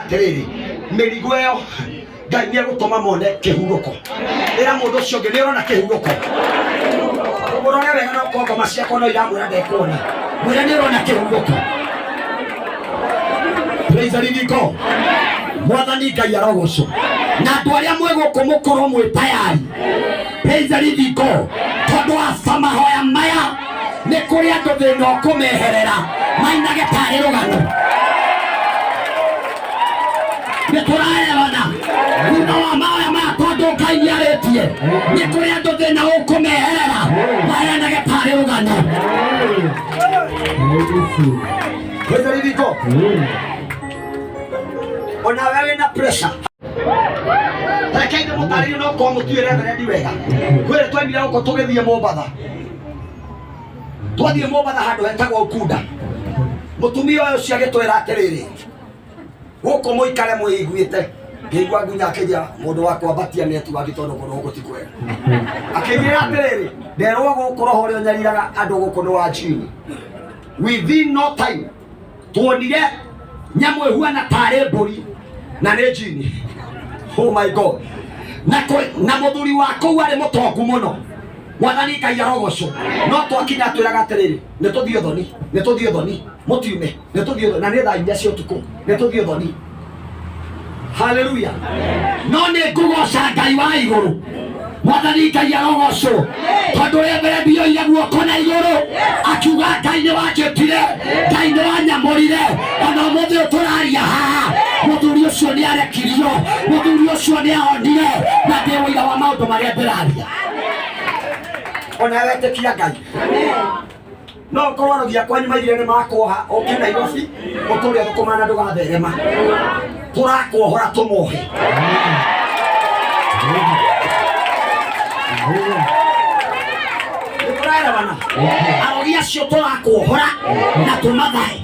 Atĩrĩrĩ, mĩrigo ĩyo Ngai nĩ egũtũma mone kĩhurũko. Ĩra mũndũ ũcio ũngĩ, nĩ ũrona kĩhurũko? Ũrore wega, no korwo ngoma ciakwa no iramwĩra ndekuona. Mwĩre nĩ ũrona kĩhurũko. Praise the living God. Mwathani Ngai arogocwo. Na andũ arĩa mwĩ gũkũ mũkorwo mwĩ tayari. Praise the living God. Tondũ after mahoya maya nĩ kũrĩ andũ thĩna ũkũmeherera mainage tarĩ rũgano. Nĩ tũraerewana thutha wa mahoya maya, tondũ Ngai nĩ arĩtie, nĩ kũrĩ andũ thĩna ũkũmeherera maheanage tarĩ rũgano. Praise the living God. Ona wewe wĩna pressure, reke ndĩmũtarĩrie, no korwo mũtiũĩ reverendi wega. Kwĩrĩ twaimire gũkũ tũgĩthiĩ Mombatha, twathiĩ Mombatha handũ hetagwo Ukunda, mũtumia ũyũ ũcio agĩtwĩra atĩrĩrĩ, gũkũ mũikare mwĩiguĩte. Ngĩigua ngunya akĩria mũndũ wa kwambatia netiwaki, tondũ kũndũ gũkũ ti kwega. Akĩnjĩra atĩrĩrĩ, nderwo gũkũ roho ũrĩa ũnyariraga andũ gũkũ nĩ wa chini. Within no time tuonire nyamũ ĩhuana tarĩ mbũri na nĩ njini. Oh my God. Na, na mũthuri wa kũu arĩ mũtongu mũno. Mwathani Ngai arogocwo. No twakinya twĩraga atĩrĩrĩ, nĩ tũthiĩ ũthoni, nĩ tũthiĩ ũthoni, mũtiume, nĩ tũthiĩ ũthoni, na nĩ thaa 4 cia ũtukũ, nĩ tũthiĩ ũthoni. Haleluya. No nĩ ngũgoca Ngai wa igũrũ. Mwathani Ngai arogocwo, tondũ rĩa mbere ndioire guoko na igũrũ akiuga, Ngai nĩ wanjĩtire, Ngai nĩ wanyamũrire. Ona ũmũthĩ ũyũ tũraria haha, mũthuri ũcio nĩ arekirio, mũthuri ũcio nĩ ahonire, na ndĩ ũira wa maũndũ marĩa ndĩraria. Ona wetĩkia Ngai, no ũkorwo arogi akwa maigire nĩ makuoha ũke Nairobi ũtũre thũkũma na ndũgatherema. Tũrakuohora tũmohe. Nĩ tũraerewana? Arogi acio tũrakuohora na tũmathae,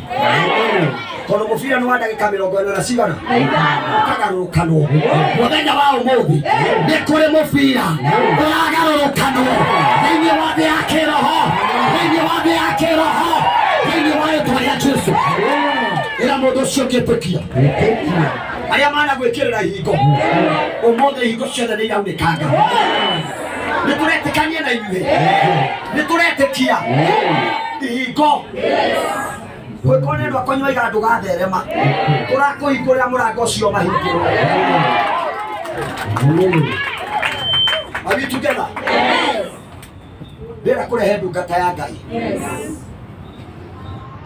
tondũ mũbira nĩ wa ndagĩka 40 na cigana ũkagarũrũkanwo. Mũthenya wa ũmũthĩ nĩ kũrĩ mũbira ũragarũrũkanwo thĩinĩ wa thĩ ya kĩroho, thĩinĩ wa thĩ ya kĩroho, thĩinĩ wa rĩtwa rĩa Jesu. Ĩra mũndũ ũcio ũngĩ, ĩtĩkia. Arĩa managwĩkĩrĩra ihingo, ũmũthĩ ihingo ciothe nĩ iraunĩkanga. Nĩ tũretĩkania na inyuĩ, nĩ tũretĩkia ihingo. Gwĩkorwo nĩ andũ akwanyu waiga ndũgatherema, tũrakũhingũrĩra mũrango ũcio mahingũrwo. Are we together? Ndĩrenda kũrehe ndungata ya Ngai.